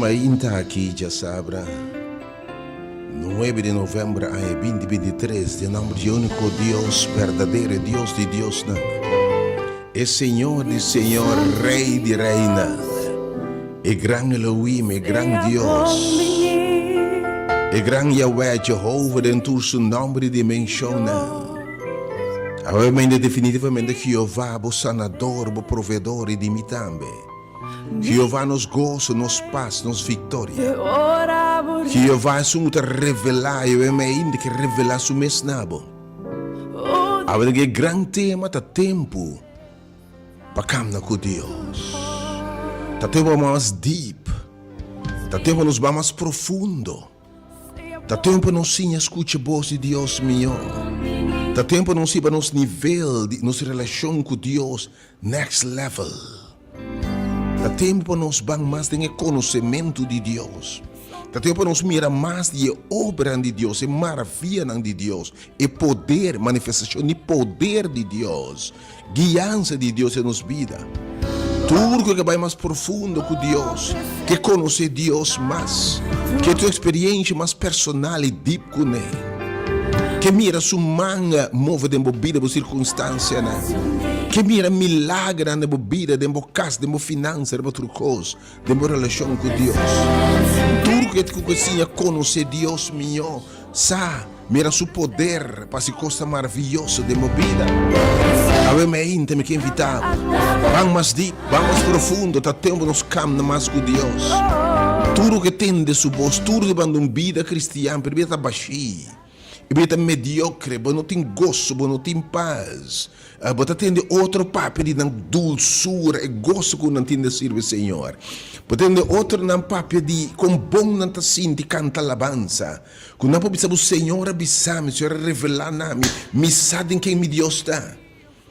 Mainta aki djasabra, nuebe di november aña binti binti tres, den nomber di e unico Dios berdadero, e Dios di diosnan, e Señor di señor, Rey di reynan, e gran Elohim, e gran Dios, e gran Yahweh, Jehovah den tur su nomber y dimensionnan. Awe mainta definitivamente Jehovah bo sanador, bo proveedor y di mi tambe. Jehová nos goso, nos pas, nos viktoria. Jehová esun ku ta revelá, i awe mainta ke revelá su mes na bo. Awe den e gran tema ta tempu pa kamna ku Dios. Ta tempu pa mas deep. Ta tempu pa nos bai mas profundo. Ta tempu pa nos siña skucha bos di Dios mihó. Ta tempu pa nos hiba nos nivel di nos relashon ku Dios next level. Ta tempu pa nos ban mas den e konosementu di Dios. Ta tempu pa nos mira mas di e obranan di Dios, e maravianan di Dios, e poder, manifestashon di poder di Dios, guiansa di Dios den nos bida. Tur ku ke bai mas profundo ku Dios, ke konosé Dios mas, ke tin un eksperiensha mas personal i dip kuné, ke mira su man move den bo bida, bo sirkunstansianan, ke mira milagernan den bo bida, den bo kas, den bo finansa, riba tur kos, den bo relashon ku Dios. Tur ku ke siña konosé Dios mihó, sa. Mira su poder pa hasi kosnan maraviyoso den bo bida. Awe meinta mi ke invita bo, ban mas dip, ban mas profundo, ta tempu nos kamna mas ku Dios. Tur ke tende su bos, tur ke banda un bida kristian, pero e bida ta bashí, e bida ta mediokre, bo no tin goso, bo no tin pas. Bo ta tende otro papia di nan dulsura, e goso ku nan tin di sirbi Señor. Bo tende otronan papia di kon bon nan ta sinti kanta alabansa. Ku nan por bisa bo, Señor a bisa mi, Señor a revelá na mi, mi sa den ken mi Dios ta.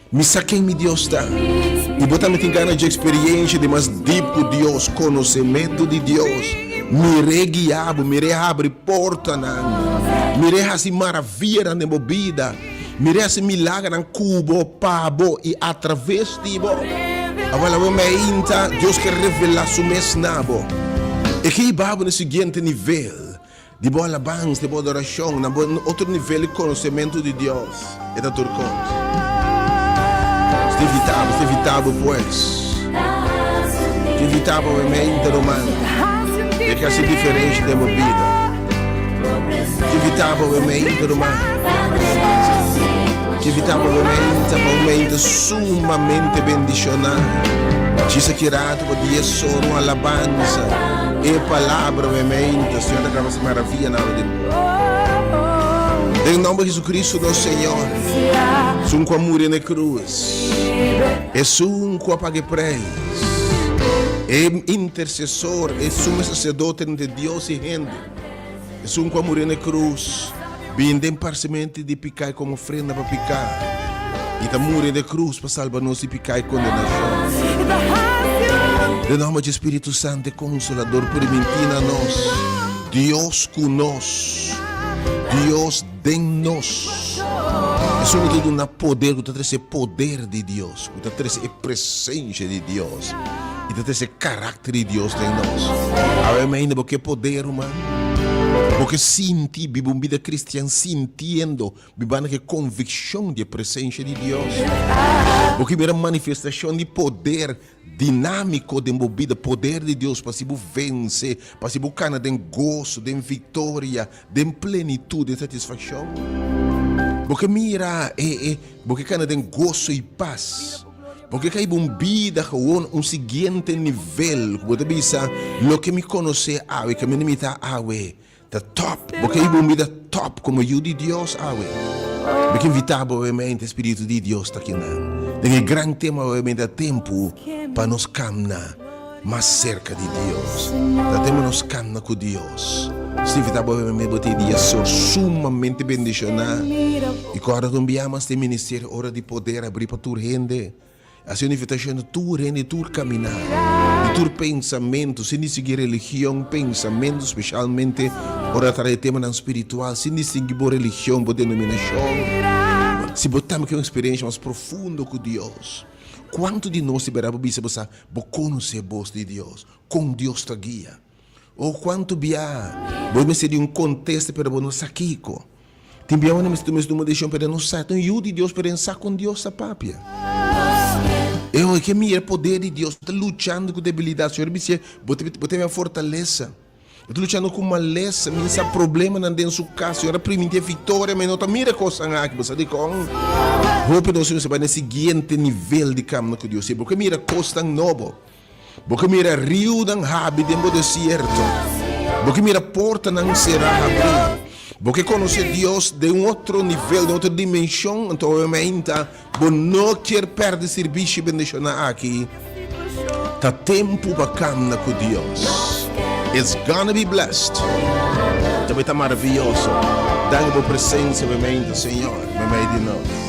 Mi sa ken mi Dios ta. I bo tambe tin gana dje eksperiensha di mas dip ku Dios, konosementu di Dios. Mir'é guia bo, mir'é habri portanan, mir'é hasi maravianan den bo bida, mir'é hasi milagernan ku bo, pa bo i atraves di bo. Awor laga bo meinta, Dios ke revelá su mes na bo. E ke hiba bo na e siguiente nivel. Di bo alabansa, di bo adorashon, na bo otro nivel di konosementu di Dios, e ta tur kos. Nos ta invitá bo, nos ta invitá bo pues. Ta invitá bo mente ruman, e ke hasi diferensha den bo bida. Ta invitá bo mente ruman. Ta invitá bo mente pa un mente sumamente bendishoná. Djis aki rato pa dies ora un alabansa. E palabra memente, Señor ta graba si maravilla na di Den nomber di Jesucristo nos Señor, esun cu a muri na e cruz, esun cu a paga e prijs, e intercesor, e sumo sacerdote entre Dios y hende, esun cu a muri na e cruz, bin den parcimento di pica y como ofrenda pa pica, y ta muri na e cruz pa salba nos di pica y condenacion. Den nomber di Spiritu Santo e Consolador primintí na nos, Dios cu nos, Dios den nos. Esun cu ta duna poder, cu ta trece poder di Dios, cu ta trece e presencia di Dios y ta trece caracter di Dios den nos. Awe mainda bo ke poder, ruman? Bo ke sinti, biba un bida cristian sintiendo, bibando ke conviccion di e presencia di Dios? Bo ke mira manifestacion di poder Dinámiko den bo bida, poder di Dios pa si bo vense, pa si bo kana den goso, den viktoria, den plenitut, den satisfakshon. Bo ke mira e, e, bo ke kana den goso i pas. Bo ke kai bo un bida gewoon un siguiente nivel ku bo ta bisa, loke mi konosé awe, kaminda mi ta awe, Ta top! Bo ke hiba un bida top komo yu di Dios awe? Mi ke invitá bo obviamente, Spiritu di Dios ta kinan. Den e gran tema obviamente ta tempu pa nos kamna mas serka di Dios. Ta tempu nos kamna ku Dios. Nos ta invitá bo obviamente bo ta e dia sor sumamente bendishoná. I kòrda ku un bia mas den ministerio Ora di Poder abrí pa tur hende. Hasi un invitashon na tur hende di tur kaminá, di tur pensamentu, sin distinguí religion, pensamentu, speshalmente ora ta trata di temanan spiritual, sin distinguí bo religion, bo denominashon. Si bo tambe ke un eksperensha mas profundo ku Dios, kuantu di nos di bèrdat bo bisa bo sa bo konosé bos di Dios, kon Dios ta guia? Oh, kuantu bia bo mester di un kontesta pero bo no sa kiko. Tin bia unda mester tuma un desishon pero e no sa. Ta un yu di Dios pero e no sa kon Dios ta papia. E hoy ke mira e poder di Dios ta luchando ku debilidat. Señor a bis'é, bo ta bo ta mira fortalesa. Bo ta luchando ku malesa, mi sa problemanan den su kas. Señor a priminti e viktoria, ma e no ta mira e kosnan aki. Bo sa dikon? Hopi nos mester bai na e siguiente nivel di kamna ku Dios. Si bo ke mira kosnan nobo, Bo ke mira riunan habri den bo desierto. Bo ke mira portanan será habrí. Bo ke konosé Dios den un otro nivel, den otro dimenshon. Anto obviamente bo no kier pèrdè sirbishi bendishoná aki. Ta tempu pa kamna ku Dios. It's gonna be blessed. Ta bai ta maravioso. Danki bo presensia obviamente, Señor, meimei di nos.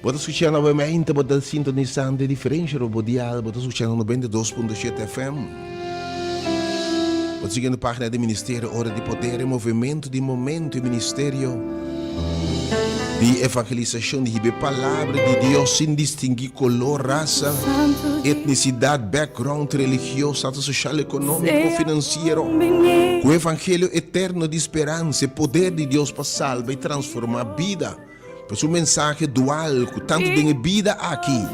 Bo ta skuchando awe mainta, bo ta sintonisando e diferensha riba bo dial, bo ta skuchando 92.7 FM. Bo ta siguiendo pagina di Ministerio Ora di Poder, e movimento di momento, e ministerio di evangelisashon, di hiba e palabra di Dios sin distingui kolor, rasa, etnisidat, background religioso, status soshal, ekonómiko, finansiero. Ku e evangelio eterno di speransa, e poder di Dios pa salba i transformá bida. Pues un mensahe dual ku tantu den e bida aki,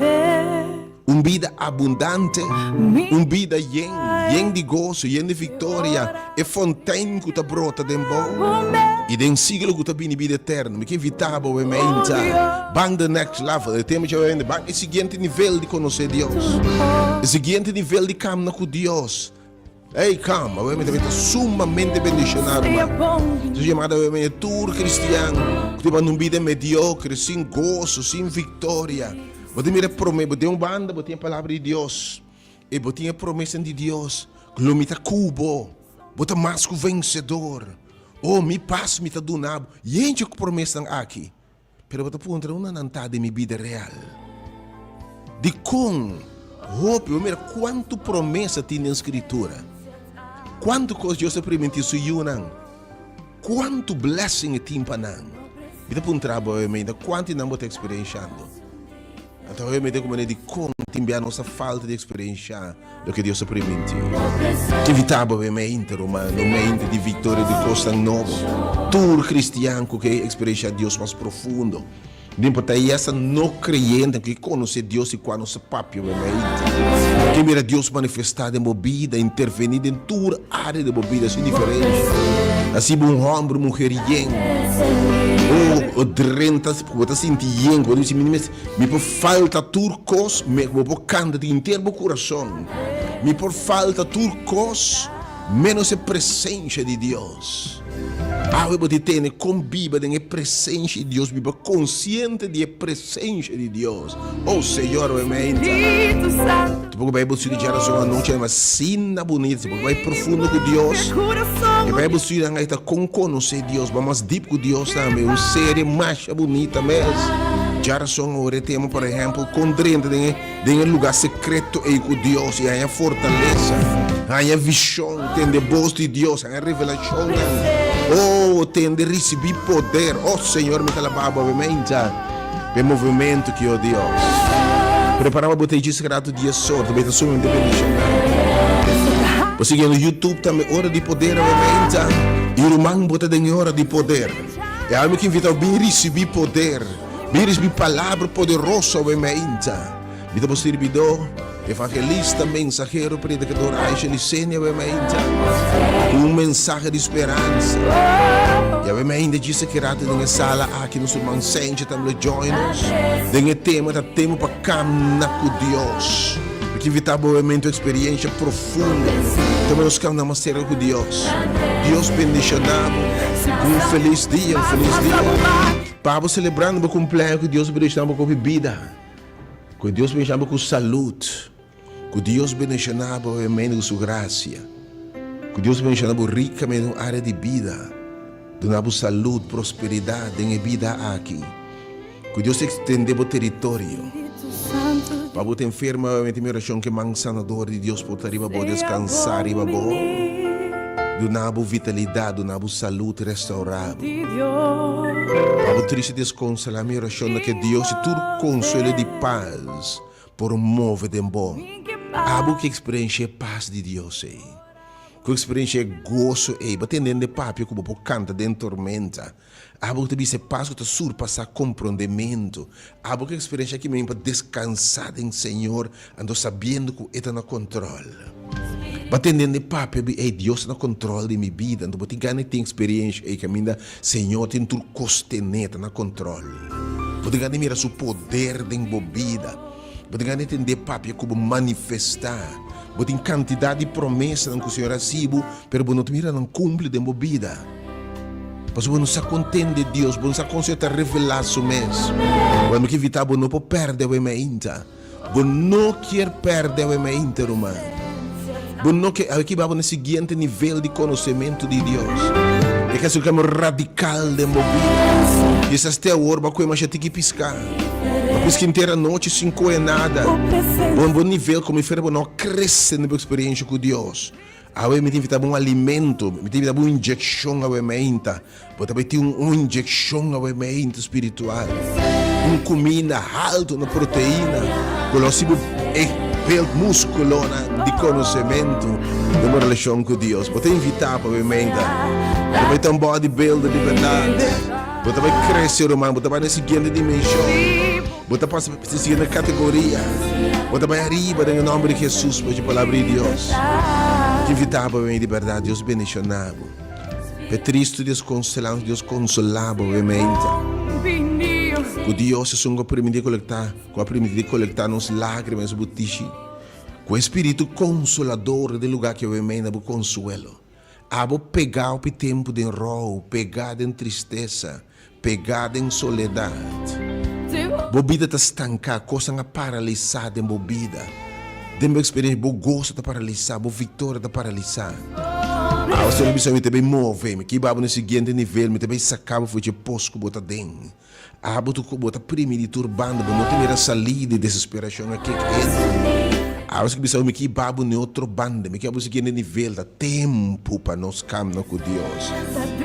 un bida abundante, un bida yen, yen di goso, yen di viktoria, e fontein ku ta brota den bo i den siglo ku ta bini bida eterno. Mi ke invitá bo awe meinta, ban the next level, e tema dje awe ban e siguiente nivel di konosé Dios, e siguiente nivel di kamna ku Dios. Ey kam, awe mi ta ta sumamente bendishoná ruman. Su yamada awe mi tur kristian ku ta banda un bida mediokre, sin goso, sin viktoria. Bo ta mira e prome, bo den un banda bo tin e palabra di Dios i bo tin e promesanan di Dios ku lo mi ta ku bo, bo ta mas ku vensedor. Oh, mi pas mi ta duna bo. Yentje ku promesanan aki. Pero bo ta puntra unda nan ta den mi bida real? Dikon hopi bo mira kuantu promesa tin den Skritura? Kuantu kos Dios a primintí su yunan? Kuantu blessing e tin pa nan? Mi ta puntra bo awe mainta kuantu di nan bo ta eksperenshando? Anto awe mi ta kumene dikon tin bia nos ta falta di eksperenshá Loke Dios a primintí. Ke invitá bo ben mente, ruman, un mente di viktoria, di kosnan nobo. Tur kristian ku ke eksperenshá Dios mas profundo, no importá i asta no kreyente ku ke konosé Dios i kua nos ta papia ben mente. Ke mira Dios manifestá den bo bida, intervení den tur área di bo bida sin diferensha. Hasi bo un hòmber, un muher yen. O drenta ku bo ta sinti yen, ku bo ta bisa mi mes. Mi por falta tur kos, mi bo por kanta di henter bo kurason. Mi por falta tur kos, menos e presensha di Dios. Awe bo tin tene kon biba den e presensha di Dios, biba konsiente di e presensha di Dios. Oh Señor, awe meinta. Tu por bai bo studio djarason anochi, además asina bunita, si bo bai profundo ku Dios. E Bijbel studio nan ta kon konosé Dios, ba mas dip ku Dios tambe, un serie masha bunita mes. Djarason ora e tema, por ehèmpel, kon drenta den e den e lugá sekreto ei ku Dios i haña fortalesa, haña vishon, tende bos di Dios, haña revelashonnan. Oh, tende risibí poder. Oh, Señor, mi ta alabá bo awe meinta p'e movementu ki, oh Dios. Prepará pa bo ta e djis rato di e sort, bo ta sumamente bendishoná. Bo siguiendo YouTube tambe Ora di Poder awe meinta. I ruman bo ta den e ora di poder. E awe mi ke invitá bo bin risibí poder, bin risibí palabra poderoso awe meinta. Mi ta bo sirbidó, evangelista, mensahero, predikador Aisha Licenia awe meinta ku un mensahe di speransa. I awe meinta djis a keda den e sala aki nos ruman Sencha tambe lo join nos den e tema ta tempu pa kamna ku Dios. Mi ke invitá bo awe meinta un eksperiensha profundo ta nos kamna mas serka ku Dios. Dios bendishoná bo ku un felis dia, un felis dia. Pa bo selebrando bo kumpleaños ku Dios bendishoná bo ku hopi bida. Ku Dios bendishoná bo ku salud. Ku Dios bendishoná bo obviamente ku su grasia. Ku Dios bendishoná bo rikamente den un área di bida. Duna bo salud, prosperidat den e bida aki. Ku Dios ekstendé bo teritorio. Pa bo ta enfermo obviamente mi orashon ku e man sanador di Dios por ta riba bo, deskansá riba bo. Duna bo vitalidat, duna bo salud, restaurá bo. Pa bo triste deskonsolá mi orashon ta ke Dios di tur konsuelo di pas por move den bo. Abo ke eksperensha e pas di Dios ei. Ku eksperensha e goso ei, bo tende hende papia ku bo por kanta den tormenta. Abo ku ta bisa e pas ku ta surpasá komprondementu. Abo ku eksperensha aki men pa deskansá den Señor, anto sabiendo ku E ta na kontròl. Bo tende hende papia bi, Ei, Dios ta na kontròl di mi bida. Anto bo tin gana di tin eksperensha ei kaminda Señor tin tur kos tené, ta na kontròl. Bo tin gana di mira Su poder den bo bida. Bo tin gana di tende papia ku bo manifestá. Bo tin kantidat di promesanan ku Señor a hasi bo, pero bo no ta mira nan kumpli den bo bida. Pasobra bo no sa kon tende Dios, bo no sa kon Señor ta revelá Su mes. Wèl, mi ke invitá bo no por pèrdè awe mainta. Bo no kier pèrdè awe mainta, ruman. Bo no ke, awe ke bai bo na e siguiente nivel di konosementu di Dios. E ke hasi un kambio radikal den bo bida. Kisas te awor bo a kohe masha tiki piská. Bo a piska henter anochi sin kohe nada. Bo bo nivel komo i fera bo no a krese den bo eksperensha ku Dios. Awe mi ta invitá bo un alimento, mi ta invitá bo un inyekshon awe meinta. Bo ta bai tin un inyekshon awe meinta spiritual. Un kuminda haltu na proteina ku lo hasi bo e build muskulonan di konosementu den bo relashon ku Dios. Bo ta invitá pa awe meinta. Bo ta bai ta un bodybuilder di bèrdat. Bo ta bai krese ruman, bo ta bai na e siguiente dimenshon. Bo ta pasa. Si siguiente categoria, bo ta bai ariba den e nomber di Jesus pa dje palabra di Dios. Mi ta invita bo bini di berdad, Dios bendiciona bo. Pe tristo desconsolado, Dios consola bo obviamente. Cu Dios esun cu a permiti colecta, cu a permiti di colecta nos lagrima den su butishi, cu e Spiritu Consolador den lugar ki obviamente bo consuelo. Abo pegá hopi tempu den rou, pegá den tristesa, pegá den soledat. Bo bida ta stanká, kosnan a paralisá den bo bida. Den bo eksperensia, bo goso ta paralisá, bo viktoria ta paralisá. Awe Señor a bisa, Mi ta bai move, mi kiba bo na e siguiente nivel, mi ta bai saka bo for dje pos ku bo ta den. Abo tu ku bo ta primi di tur banda, bo no ta mira salí di desesperashon a kek enter. Abo si bisa, Mi ki ba bo ne otro banda, mi ki abo siguiente nivel, ta tempu pa nos kamna ku Dios.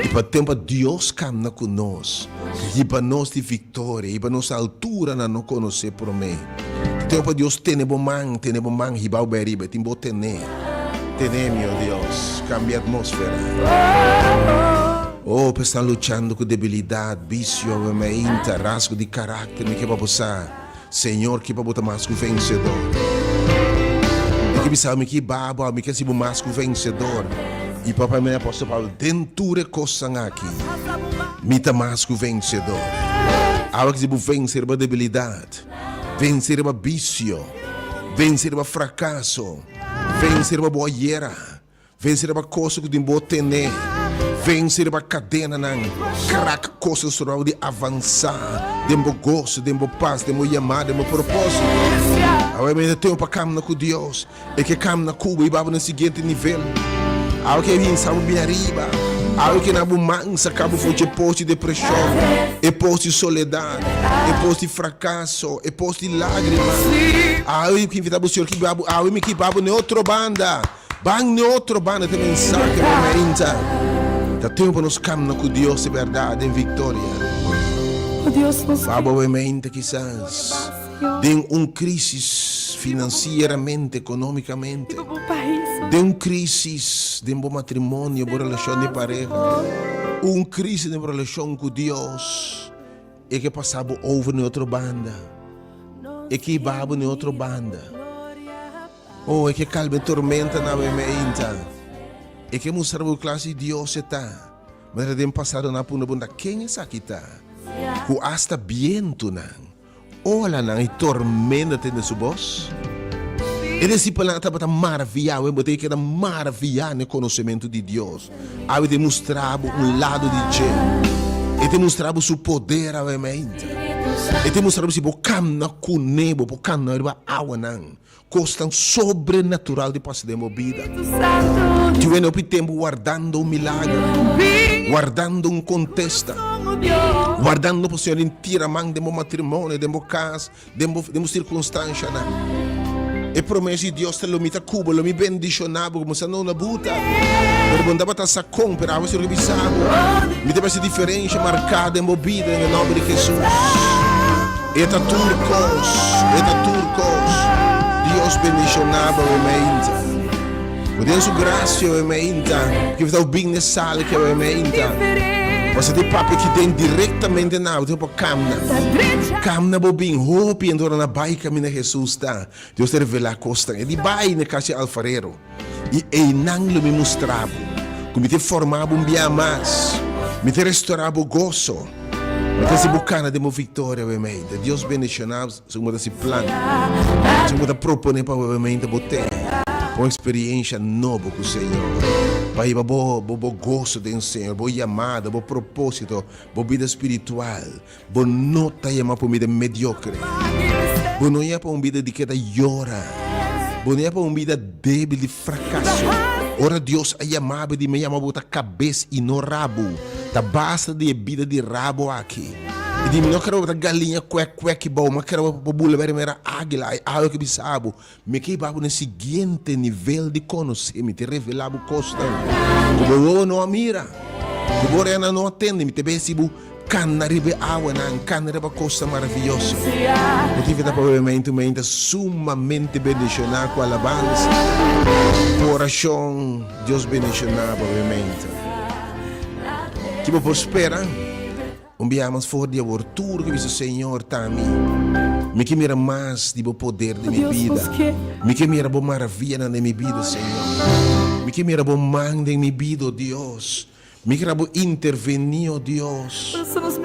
I pa tempu pa Dios kamna ku nos, hiba nos di viktoria, hiba nos altura nan no konosé promé. Ta tempu pa Dios tene bo man, tene bo man, hiba bo bai riba, e tin bo tené. Tené mi, o Dios, kambia atmósfera. Oh, pa esnan luchando ku debilidat, bisio, awemainta, rasgo di karakter, mi ke pa bo sa, Señor ke pa bo ta mas ku vensedor. Mi ke bisa bo, mi ke ba bo, mi ke hasi bo mas ku vensedor. I papia mi apòstel Pablo, den tur e kosnan aki, mi ta mas ku vensedor. Awe ke si bo vense riba debilidat, vense riba bisio, vense riba frakaso, vense riba bo ayera, Vense riba kosa ku tin bo tene. Vense riba kadenanan. Krak kosa stroba di avansá den bo goso, den bo pas, den bo yamada, den bo propósito. Awe mi ta tempu pa kamna ku Dios. E ke kamna ku bo i ba bo na siguiente nivel. Awe ke hinsa bo bin ariba. Awe ke na bo man saka bo for dje pos di depreshon, e pos di soledat, e pos di frakaso, e pos di lágrima. Awe mi ke invitá bo Señor ki ba bo, awe mi ke ba bo na e otro banda. Ban n'e otro banda ta mensahe bo meinta. Ta tempu pa nos kamna ku Dios di bèrdat den viktoria. Pa bo meinta kisas den un krisis finansieramente, ekonomikamente, den un krisis den bo matrimonio, bo relashon di pareha, un krisis den bo relashon ku Dios, e ke pasa bo over n'e otro banda, e ke hiba bo n'e otro banda. Oh, e ke kalma e tormenta na awe meinta. E ke mustra bo klas di Dios e ta. Manera den pasado nan a puntra bo ta ken esaki ta? Ku asta bientunan, olanan i tormenta tende su bos. E disipelnan tabata maraviyá, awe bo ta keda maraviyá na e konosementu di Dios. Awe ta mustra bo un lado di dje. E ta mustra bo su poder awe meinta. E ta mustra bo si bo kamna kuné bo por kamna riba awanan. Kosnan sobrenatural di pasa den bo bida. Tin wende hopi tempu wardando un milager, wardando un kontesta, wardando pa Señor den tira man den bo matrimonio, den bo kas, den bo den bo sirkunstanshanan. E promesa di Dios ta lo mi ta ku bo, lo mi bendishoná bo, komo sa no na buta. Pero bo no tabata sa kon, pero awe Señor ke bisa bo, mi ta hasi diferensha marká den bo bida den e nòmber di Hesus. E ta tur kos, e ta tur kos. Dios bendishoná bo e meinta. Ku den su grasia awe meinta, ku ta bin na e sala aki awe meinta. Pasobra ta e papia ki den direktamente na bo, ta pa kamna. Kamna bo bin, hopi hende ora nan bai kaminda Hesus ta. Dios ta revelá kosnan. E di bai na kas di alfarero, i einan lo mi mustra bo ku mi ta forma bo un bia mas. Mi ta restorá bo goso. Mi ta hasi bo kana den bo viktoria awe meinta. Dios bendishoná bo. Segun bo ta hasi plan, segun bo ta proponé pa obviamente bo ten un experiencia nobo cu Señor, pa hiba bo bo goso den Señor, bo yamada, bo proposito, bo bida spiritual. Bo no ta yama pa un bida mediocre. Bo no yama pa un bida di keda yora. Bo no yama pa un bida debil di fracaso. Ora Dios a yama bo, di mi yama bo ta cabes y no rabo. Ta basta di e bida di rabo aki. I di mi no kere bo ta galiña kwek kwek ki bou, ma kere bo pa bula beri mera águila. I awe ke bisa bo, mi ke hiba bo na e siguiente nivel di konosé mi, te revelá bo kosnan ku bo wowo no a mira, ku bo oreanan no a tende. Mi ta bay hasi bo kana riba e awanan, kana riba kosnan maravioso. Bo ta invitá pa bebe meintu meinta sumamente bendishoná ku alabansa, ku orashon. Dios bendishoná bo bebe meinta. Ki bo por spera? Un biaha mas for di awor tur ke bisa Señor ta mi. Mi ke mira mas di bo poder den mi bida. Mi ke mira bo maravianan den mi bida, Señor. Mi ke mira bo man den mi bida, o Dios. Mi ke bo intervení, o Dios.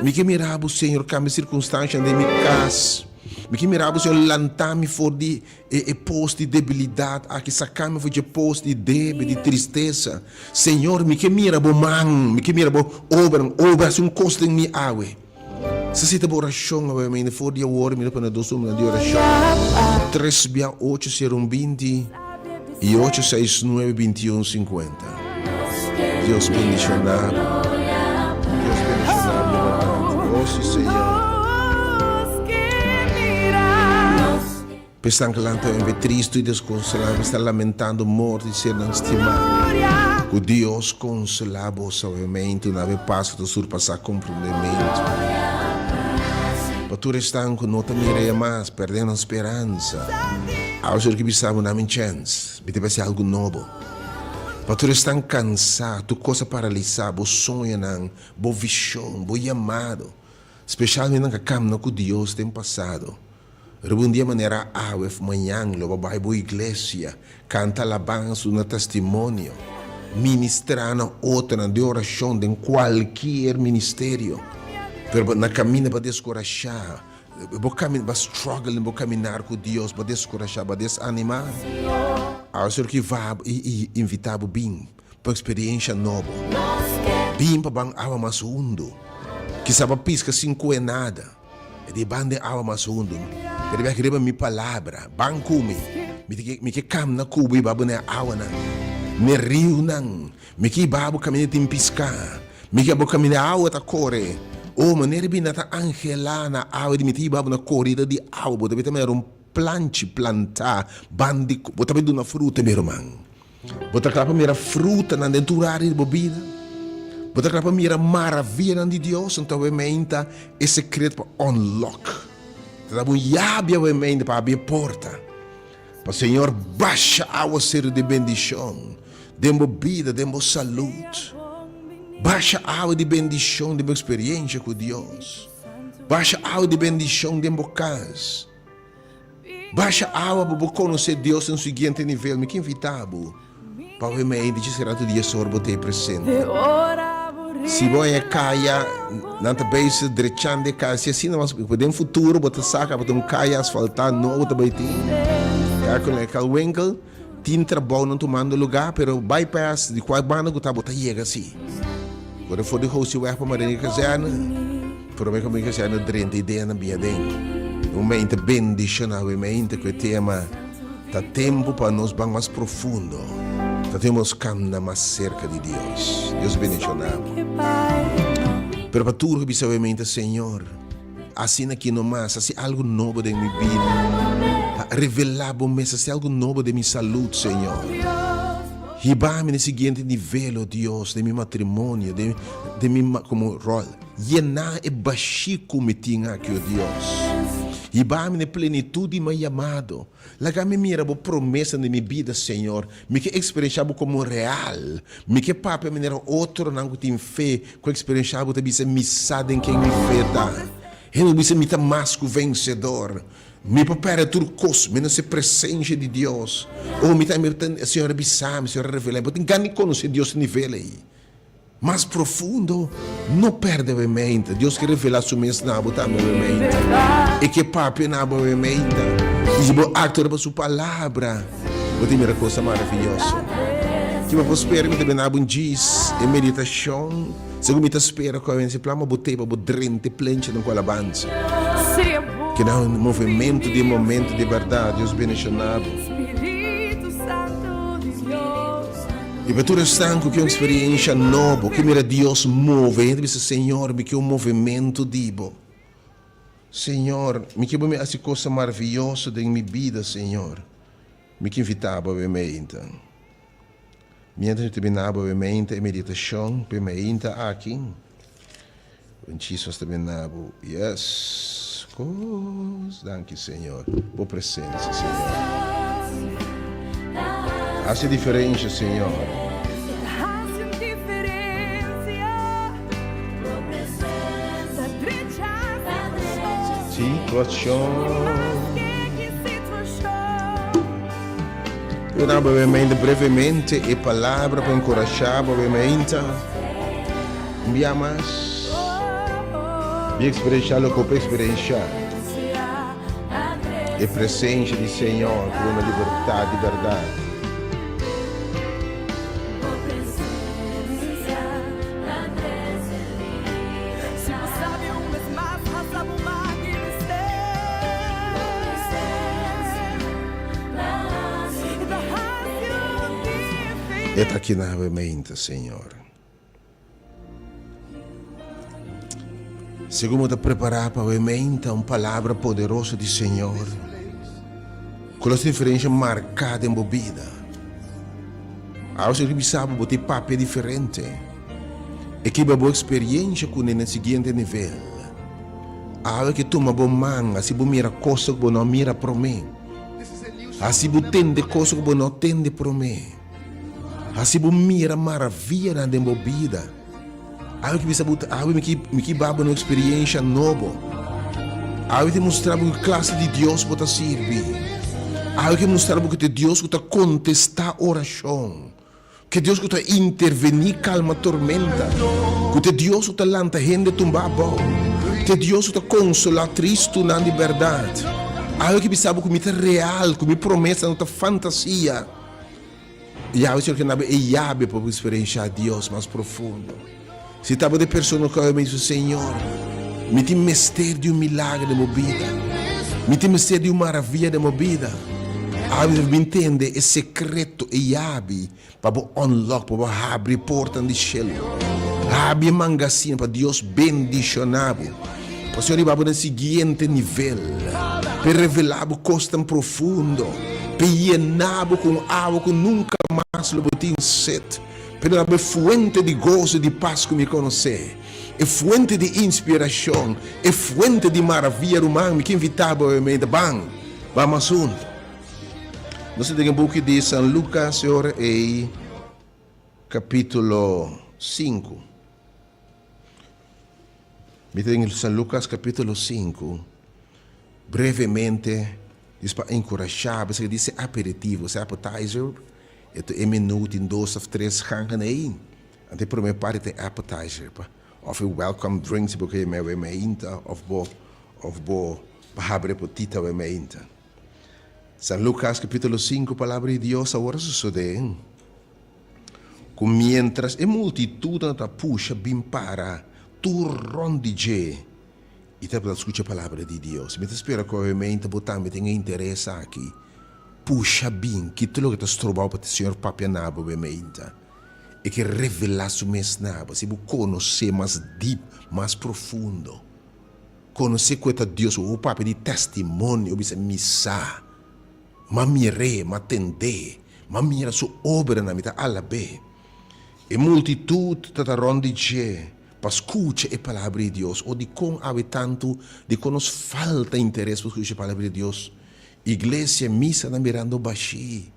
Mi ke mira bo, Señor, kambia sirkunstanshanan den mi kas. Mi ke mira bo, Señor, lanta mi for di E e pos di debilidat aki, saka mi for dje pos di debe, di tristesa. Señor, mi ke mira Bo man, mi ke mira Bo obranan, obra hasi un kos den mi awe. Sa si ta bo orashon awe, mi for di awor mi ta pone dos numero di orashon, tres bia ocho sero un binti i ocho seis nuebe binti un sinkuenta. Dios bendishona bo. Dios bendishona bo di bèrdat. Oh si Señor. P'esnan ku lanta un be tristu i deskonsolá, ku sta lamentando morto di sernan stimá, ku Dios konsolá boso awementu na be pas ku ta surpasá komprendementu. Pa tur esnan ku no ta mira ya mas, pèrdè nan speransa, awe Señor ke bisa bo, Dame un chèns, mi ta bai hasi algu nobo. Pa tur esnan kansá, tur kos a paralisá, bo soñonan, bo vishon, bo yamado, speshalmente nan ku a kamna ku Dios den pasado, Riba un dia manera awe of mañan lo bo bai bo iglesia, kanta alabansa, duna testimonio, ministrá na otronan den orashon, den kualkier ministerio. Pero bo na kaminda bo a deskurashá, bo kaminda bo a struggle den bo kaminar ku Dios, bo a deskurashá, bo a desanimá. Awe Señor ki va bo i invitá bo bin pa un eksperiensha nobo. Bin pa ban awa mas hundu. Kisa bo a piska sin kue nada. E di ban den awa mas hundu. Pero e riba mi palabra, ban ku mi. Mi ta mi ke kamna ku bo i ba bo na e awanan, na e riunan. Mi ke hiba bo kaminda tin piská. Mi ke bo kaminda e awa ta kore. O, manera bini nan ta angelá na awa di mi ta hiba bo na korida di awa. Bo ta bin ta mira un planchi plantá ban di bo ta bin duna fruta, mi ruman. Bo ta kla pa mira frutanan den tur área di bo bida? Bo ta kla pa mira maravianan di Dios? Anto awe meinta e sekreto pa unlock. Ta daba un yabi awe meinta pa habri e porta pa Señor basha awaseru di bendishon den bo bida, den bo salud. Basha awa di bendishon den bo eksperiencia ku Dios. Basha awa di bendishon den bo kas. Basha awa pa bo konosé Dios den siguiente nivel. Mi ke invitá bo pa bai mei di dje rato di esor bo ta ei presente. Si bo haña kaya, nan ta bezig drechando e kaya. Si asina mas den futuro bo ta sa kaba ta un kaya asfaltá nobo ta bai tin. Kaya ku nan e kalwinkel tin trabounan tumando lugá, pero bypass di kual banda ku ta bo ta yega si. Kore for di Hosiweg pa Maringa Kazerne. Prome ku mi kasa no drenta ideanan bin aden. Un mente bendishoná, un mente ku e tema ta tempu pa nos ban mas profundo, ta tempu pa nos kamna mas serka di Dios. Dios bendishoná bo. Pero pa tur ku bisa un mente, Señor, asina aki no mas, hasi algu nobo den mi bida. Revelá bo mes, hasi algu nobo den mi salud, Señor. Hiba mi na e siguiente nivel, o Dios, den mi matrimonio, den mi komo ròl. Yená e bashí ku mi tin aki, o Dios. Hiba mi na e plenitut di mi yamado. Laga mi mira bo promesanan den mi bida, Señor. Mi ke eksperenshá bo komo real. Mi ke papia manera otronan ku tin fe ku eksperenshá bo ta bisa, Mi sa den ken mi fe ta. Hende ku bisa, Mi ta mas ku vensedor. Mi por pèrdè tur kos menos e presensha di Dios. Oh, mi ta, mi ta, Señor a bisa mi, Señor a revelá mi. Bo tin gana di konosé Dios na nivel ei. Mas profundo, no pèrdè bo e mente. Dios ke revelá su mes na bo tambe bo e mente. E ke papia na bo e mente. I si bo aktua riba su palabra, bo ta mira kosnan maravioso. Ki bo por spera mi ta bini na bo un djis e meditashon, segun mi ta spera ku awensia plama bo te pa bo drenta e plenchinan ku alabansa. Keda un movementu di e momentu di bèrdat. Dios bendishoná bo. I pa tur esnan ku ke un eksperiensha nobo, ke mira Dios move, hende bisa, Señor, mi ke un movementu di Bo. Señor, mi ke bo mi hasi kosnan maravioso den mi bida, Señor. Mi ke invitá Bo awe meinta. Mientras mi ta bini na Bo awe meinta e meditashon pa e meinta aki, Un Jesus ta bin na bo. Yes. Kos. Danki Señor. Bo presencia Señor. Hasi diferencia Señor. Situacion. Yo ta brevemente, brevemente e palabra pa enkurashá bo brevemente. Un bia mas, bi eksperenshá loke bo por eksperenshá. E presensha di Señor ku duna libertat di bèrdat. E ta aki na mente, Señor. Segun bo ta prepará pa awe meinta un palabra poderoso di Señor ku lo hasi diferensha marká den bo bida. Awe Señor ke bisa bo, bo tin papia diferente. E kiba bo eksperiensha kuné na e siguiente nivel. Awe ke tuma bo man, hasi bo mira kosa ku bo no a mira promé. Hasi bo tende kosa ku bo no a tende promé. Hasi bo mira maravianan den bo bida. Awe ki bisa bo, awe mi ki, mi ki ba bo na un experiencia nobo. Awe te mustra bo ki klase di Dios bo ta sirbi. Awe ke mustra bo ku te Dios ku ta kontestá orashon. Ke Dios ku ta intervení kalma tormenta. Ku te Dios ku ta lanta hende tumbá abou. Te Dios ku ta konsolá tristunan di bèrdat. Awe ke bisa bo ku mi ta real, ku mi promesa no ta fantasia. Yahweh Señor ke nabe e yabe pa bo experiencia Dios mas profundo. Si ta bo de persona ku awe mi dice, Señor, mi tin mester di un milagro den bo bida. Mi tin mester di un maravilla den bo bida. Awe mi bin tende e secreto, e yabi pa bo unlock, pa bo habri e portanan di shelu. Habri e mangasina pa Dios bendiciona bo. Pa Señor hiba bo na e siguiente nivel, p'e revelá bo kosnan profundo, p'e yená bo ku un awa ku nunka mas lo bo tin set, p'e duna bo e fuente di goso i di pas ku mi konosé, e fuente di inspirashon, e fuente di maravia. Ruman, mi ke invitá bo awe ban, ban mas huntu. Nos ta den e buki di San Lukas e ora ei, kapítulo sinku. Mi ta den San Lukas kapítulo sinku, brevemente dis pa enkurashá bo, esaki dice aperitivo, esei appetizer, e ta e menu tin dos òf tres gangen ei, anto e promé parti ta e appetizer pa òf e welcome drink si bo ke yam'é awe meinta òf bo òf bo pa habri e potita awe meinta. San Lukas kapítulo sinku palabra di Dios awor a sosodé. Ku miéntras e multitutnan ta pusha bin para tur rònt di dje i tabata skucha palabra di Dios. Mi ta spera ku awemente bo tambe tin e interes aki. Pusha bin, kita loke ta stroba bo pa Señor papia na bo awemente. E ke revelá su mes na bo, si bo konosé mas dip, mas profundo. Konosé ku e ta Dios, bo por papia di testimonio, bo bisa, Mi sa. M'a mir'é, m'a tend'é, m'a mira su obranan, mi ta alab'é. E multitut ta ta rònt di dje. pa skucha e Palabra di Dios. O dikon awe tantu, dikon nos falta interes pa skucha e Palabra di Dios? Iglesia, misanan birando bashí,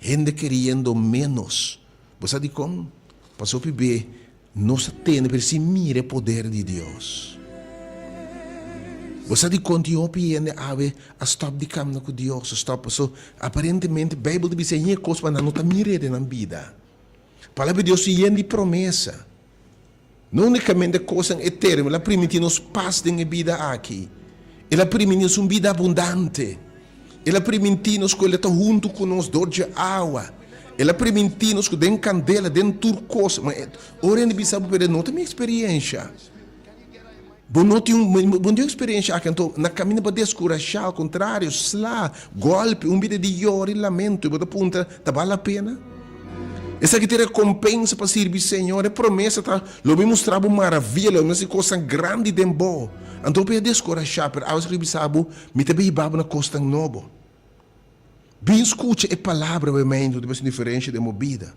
hende keriendo ménos. Bo sa dikon? Pasobra hopi be nos ta tende pero sin mira e poder di Dios. Bo sa dikon tin hopi hende awe a stòp di kamna ku Dios, a stòp pasobra aparentemente Beibel ta bisa yen kos pa nan no ta mir'é den nan bida. Palabra di Dios tin yen di promesa. No únikamente kosnan eterno, el a primintí nos pas den e bida aki. El a primintí nos un bida abundante. El a primintí nos ku el ta huntu ku nos dor dje awa. El a primintí nos ku den kandela, den tur kos. Ma ora hende bisa bo, pero no ta mi eksperiensha. Bo no tin un, bo no tin un eksperensia aki, anto na kaminda bo a deskurashá, al kontrario, sla, gòlpi, un bida di yora i lamento, i bo ta puntra, Ta bal la pena? Esaki ta e rekompensa pa sirbi Señor? E promesa ta, Lo mi mustra bo maravia, lo mi hasi kosnan grandi den bo. Anto bo a deskurashá, pero awe esaki bisa bo, Mi ta bin hiba bo na kosnan nobo. Bin skucha e palabra, wemeintu, ta hasi un diferensha den bo bida.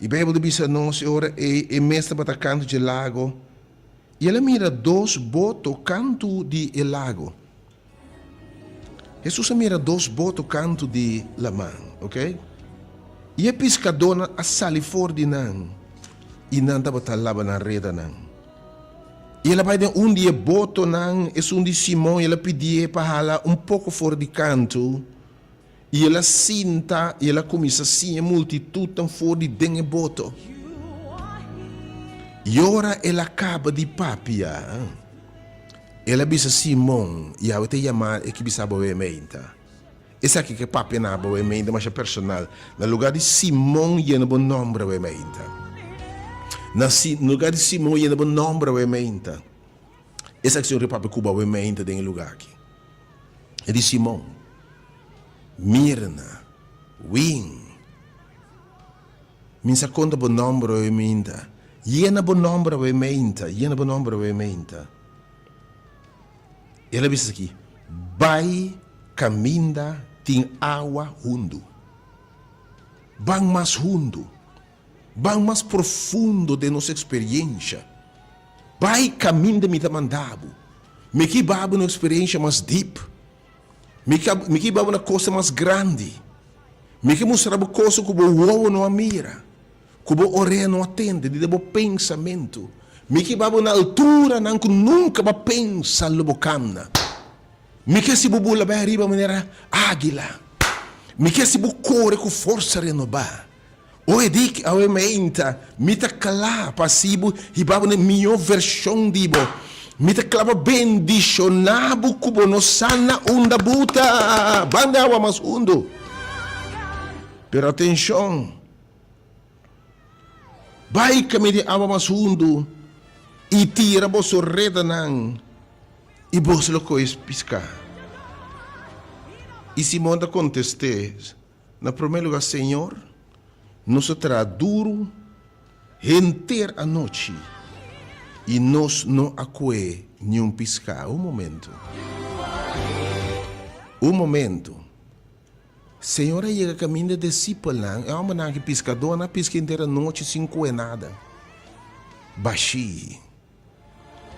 E Bijbel ta bisa nos e ora ei e mes tabata kantu dje lago i el a mira dos boto kantu di e lago. Hesus a mira dos boto kantu di laman, ok? I e piskadónan a sali for di nan i nan tabata laba nan redanan. I el a bai den un di e botonan, esun di Simon, i el a pidié pa hala un poko for di kantu. I el a sinta i el a kuminsá siña e multitutnan for di den e boto. I ora el a kaba di papia, el a bisa Simon, Yahweh ta yama e ki bisa bo e meinta. Esaki ke papia na bo e meinta masha personal. Na lugá di Simon yena bo nòmber awe meinta. Na lugá di Simon yena bo nòmber awe meinta. Esaki Señor ke papia ku bo awe meinta den e lugá aki. E di Simon, Mirna, win. Mi sa konta bo nòmber awe meinta. Yena bo nòmber awe meinta, yena bo nòmber awe meinta. El a bisa esaki, Bai kaminda tin awa hundu. Ban mas hundu. Ban mas profundo den nos eksperiencia. Bai kaminda mi ta manda bo. Mi ke hiba bo na un eksperiencia mas dip. Mi ke mi ke hiba bo na kosnan mas grandi. Mi ke mustra bo kosnan ku bo wowo no a mira, ku bo orea no a tende, di den bo pensamentu. Mi ke hiba bo na alturanan ku nunka bo a pensa lo bo kamna. Mi ke hasi bo bula bai ariba manera águila. Mi ke hasi bo kore ku forsa renobá. Oe dik awe meinta, mi ta kla pa hasi bo hiba bo na e mihó vershon di bo. Mi ta kla pa bendishoná bo ku bo no sa na unda bo ta. Ban di awa mas hundu. Pero atenshon! Bai kami di awa mas hundu i tira boso redanan i boso lo kohe piská. I Simon ta kontest'é, Na promé lugá, Señor, nos a traha duru henter anochi i nos no a kue niun piská. Un momentu. Un momentu. Señor a yega kaminda e disipelnan, e hòmbernan aki piskadónan a piska henter anochi sin kue nada. Bashí.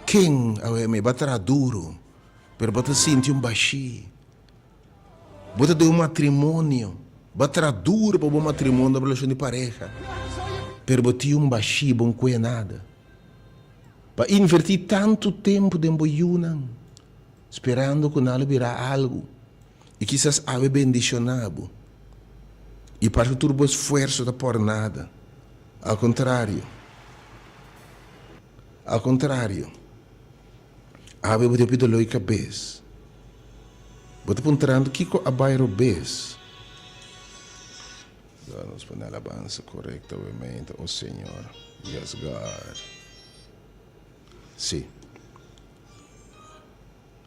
Ken awe mi? Bo a traha duru, pero bo ta sinti un bashí. Bo ta den un matrimonio, bo a traha duru pa bo matrimonio, bo relashon di pareha, pero bo tin un bashí, bo no kue nada. Bo a invertí tantu tempu den bo yunan, sperando ku nan lo bira algu, i kisas awe bendishoná bo, i parse tur bo esfuerso ta por nada. Al kontrario, al kontrario. Awe bo tin doló di kabes. Bo ta puntrando kiko a bai robes. God, nos pone alabansa korekto awe meinta, o Señor. Yes, God. Sí.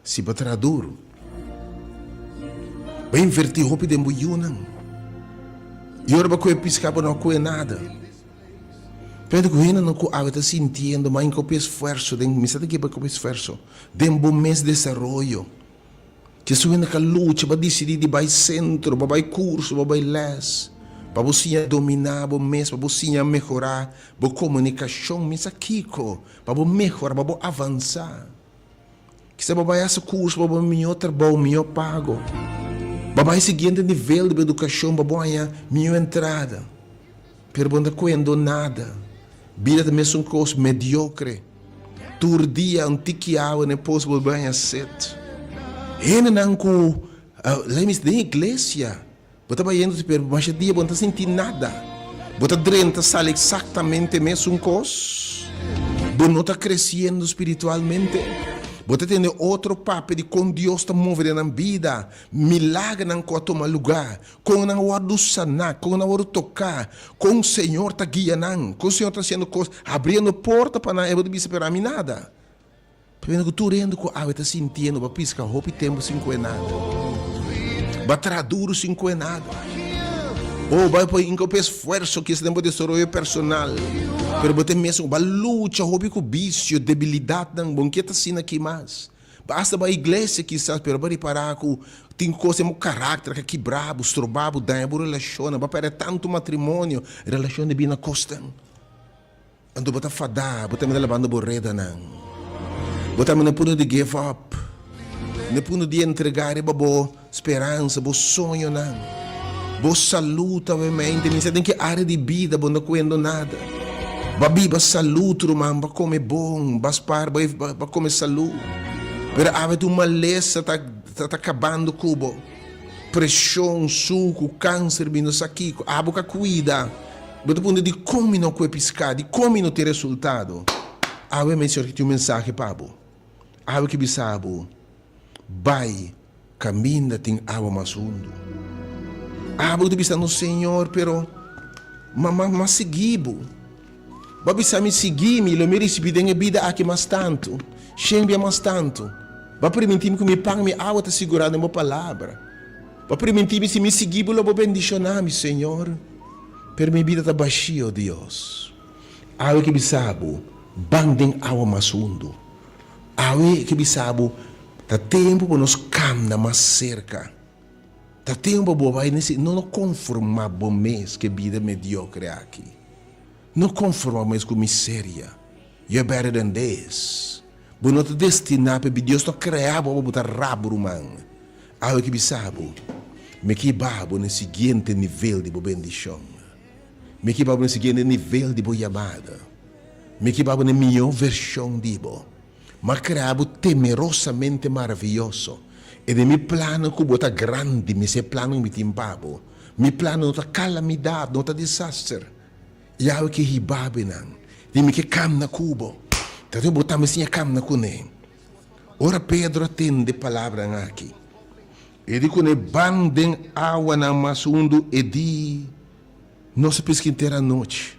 Si bo traha duru, bo invertí hopi den bo yunan, i ora bo kohe piská bo no a kohe nada. Pero ku hendenan ku awe ta sintiendo mas hopi esfuerso den, mi sa ta kiba hopi esfuerso den bo mes desaroyo. Ki esun hende ka lucha, bo a disidí di bai sentro, bo a bai kurso, bo a bai lès. Pa bo siña dominá bo mes, pa bo siña mehorá bo komunikashon, mi sa kiko, pa bo mehorá, pa bo avansá. Kisa bo bai hasi kurso pa bo mihó trabou, mihó pago. Bo bai siguiente nivel di bo edukashon pa bo haña mihó entrada. Pero bo no ta kuendo nada. Bida ta mesun kos, mediokre. Tur dia un tiki awa na e pos bo bai haña set. Hendenan ku, lei mi den iglesia. Bo ta bayendo si pero masha dia bo no ta sinti nada. Bo ta drenta sali exactamente mesun cos. Bo no ta creciendo spiritualmente. Bo ta tende otro papia di con Dios ta move den nan bida, milagernan cu a toma lugar, con nan a wordo sana, con nan a wordo toca, con Señor ta guia nan, con Señor ta haciendo cos, habriendo porta pa nan, e bo ta bisa pero ami nada. Pabia ku tur hende ku awe ta sintiendo bo a piska hopi tempu sin koe nada. Bo a traha duru sin koe nada. Oh, bo a poi inka hopi esfuerso kisa den bo desaroyo personal, pero bo ta mesun, bo a lucha hopi ku bisio, debilidatnan, bo no ke ta asina aki mas. Bo a hasta bai iglesia kisas, pero bo a ripará ku tin kos den bo karakter ku a kibra bo, stroba bo, daña bo relashonnan. Bo a pèrdè tantu matrimonio, relashon debí na kosnan. Anto bo ta fadá, bo ta mira labando bo redanan. Bo ta mira na punto di give up, na punto di entregá riba bo speransa, bo soñonan. Bo salú ta obviamente, mi sa den ki área di bida bo no ta kuendo nada. Bo a biba salú, ruman, bo a kome bon, bo a spar, bo a kome salú. Pero awe ta un malesa ta ta kabando ku bo. Preshon, suku, kanser, mi no sa kiko. Abo ka kuida. Bo ta puntra dikon mi no kue piská, dikon mi no tin resultado. Awe mi Señor tin un mensahe pa bo. Awe ke bisa bo, Bai kaminda tin awa mas hundu. Abo ta bisa no Señor, pero ma ma ma sigui bo. Bo a bisa mi sigui mi, lo mi risibí den e bida aki mas tantu, shen bia mas tantu. Bo a primintí mi ku mi pan, mi awa ta sigurá den bo palabra. Bo a primintí mi si mi sigui bo lo bo bendishoná mi, Señor. Pero mi bida ta bashí, o Dios. Awe ke bisa bo, ban den awa mas hundu. Awe ke bisa bo, ta tempu pa nos kamna mas serka. Ta tempu pa bo bai nese, no no konformá bo mes ku e bida mediokre aki. No konformá bo mes ku miseria. You're better than this. Bo no ta destiná pa e bida. Dios no krea bo pa bo ta rab, ruman. Awe ke bisa bo, mi ke hiba bo na e siguiente nivel di bo bendishon. Mi ke hiba bo na e siguiente nivel di bo yamada. Mi ke hiba bo na e mihó vershon di bo. Mi a krea bo temerosamente maraviyoso. E den mi plannan ku bo ta grandi, mi sa e plannan ku mi tin pa bo. Mi plannan no ta kalamidat, no ta disaster. Yahweh ke hiba bo einan. Di mi ke kamna ku bo. Ta bo tambe siña kamna kuné. Ora Pedro a tende palabranan aki, e di kuné, Ban den awanan mas hundu. E di, Nos a piska henter anochi,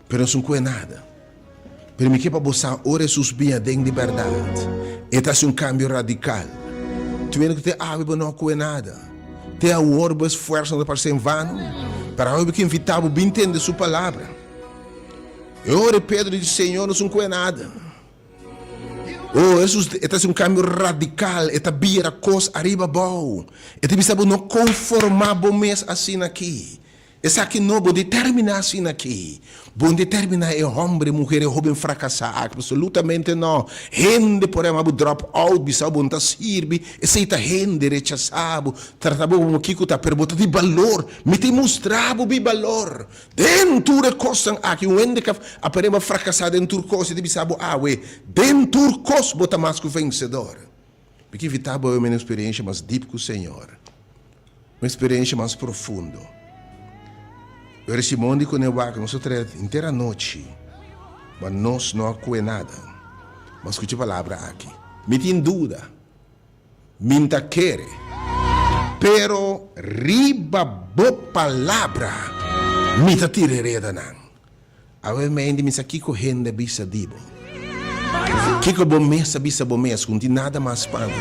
pero nos no kohe nada. Pero mi ke pa bo sa, ora Hesus bin aden di bèrdat, e ta hasi un kambio radikal. Tuwendo ku te awe bo no a kohe nada, te awor bo esfuerso no ta parse en vano, pero awe bo ke invitá bo bin tende su palabra. E ora Pedro di, Señor, nos no kohe nada. Oh, Hesus, e ta hasi un kambio radikal, e ta bira kos ariba abou. E ta bisa bo no konformá bo mes asina aki. Esaki no, bo determiná asina aki. Bo no determiná e hòmber, e muher, e hóben frakasá aki, apsolutamente no. Hende por yama bo drop out, bisa bo no ta sirbi, esei ta hende rechasá bo, trata bo komo kiko ta, pero bo ta di balor. Mi ta mustra bo mi balor. Den tur e kosnan aki, un hende ka apareba frakasá den tur kos, i ta bisa bo awe, Den tur kos bo ta mas ku vensedor. Mi ke invitá bo a un eksperensha mas dip ku Señor, un eksperensha mas profundo. Ora Simon di kuné wak, nos a traha henter anochi, ma nos no a kue nada. Ma skucha e palabra aki, Mi tin duda. Min ta kere, pero riba bo palabra mi ta tira e redanan. Awe mendi mi sa kiko hende a bisa di bo. Kiko bo mes a bisa bo mes ku no tin nada mas pa mi.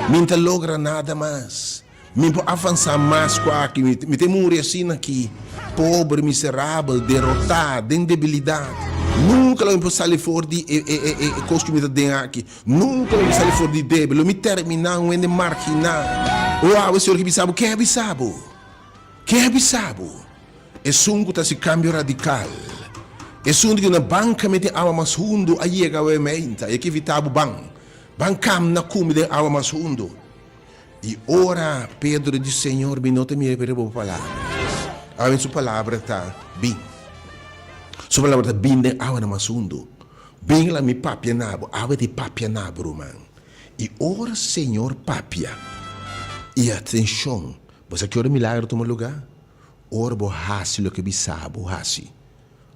Mi ta logra nada mas. Mi por avansá mas ku aki. Mi ta muri asina aki, pober, miserabel, derotá, den debilidat. Nunka lo mi por sali for di e kos ku mi ta den aki. Nunka lo mi sali for di debil. Lo mi terminá un hende marginá. O awe, Señor ke bisa bo? Ken a bisa bo? Ken a bisa bo? Esun ku ta hasi kambio radikal. Esun di ku na banka mete awa mas hundu a yega awe meinta i a ke evitá bo ban. Ban kamna ku mi den awa mas hundu. I ora Pedro di, Señor, mi no ta mira riba bo palabra. Awe su palabra ta bin. Su palabra ta bin den awanan mas hundu. Bin la mi papia na bo. Awe ta e papia na bo, ruman. I ora Señor papia, i atenshon, bo sa ki ora milagro tuma lugá? Ora bo hasi loke bisa bo hasi.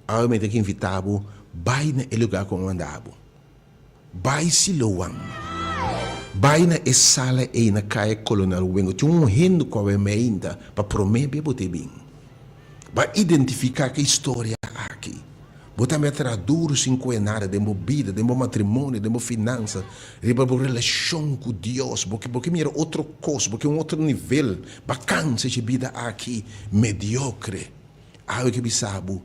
Awe mi ta ke invitá bo bai na e lugá ku a manda bo. Bai Siloam. Bai na e sala ei na Kaya Kolonel Wingo. Tin un hende ku awe meinta pa promé bia bo ta bin. Bai identifiká ku e historia aki. Bo tambe a traha duru sin kohe nada den bo bida, den bo matrimonio, den bo finansa, riba bo relashon ku Dios. Bo ke bo ke mira otro kos, bo ke un otro nivel. Ba kansa dje bida aki mediokre. Awe ke bisa bo,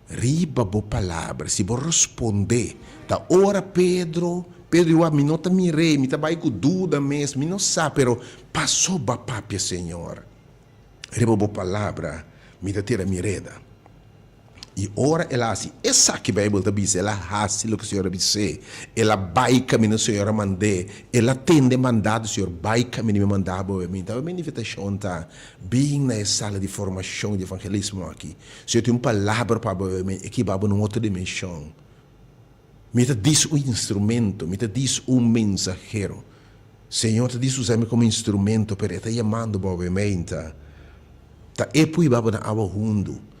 Riba bo palabra, si bo rospondé, ta ora Pedro, Pedro di wak, mi no ta mir'é, mi ta bai ku duda mes, mi no sa, pero paso bo a papia, Señor, riba bo palabra mi ta tira mi reda. I ora el a hasi esaki, Beibel ta bisa, el a hasi loke Señor a bis'é, el a bai kaminda Señor a mand'é, el a tende mandato di Señor, bai kaminda mi manda bo. Mi ta mi invitashon ta, bin na e sala di formashon di evangelismo aki. Si yo tin un palabra pa bo, mi e kiba bo na un otro dimenshon. Mi ta dis un instrumento, mi ta dis un mensahero. Señor ta dis usa mi komo instrumento, pero e ta yamando bo awe meinta. Ta e pui ba bo na awa hundu.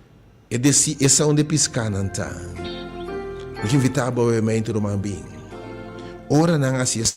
E desi e sa unda e piskanan ta. Mi ta invita bo awe meinta ruman bin. Ora nan hasi esaki.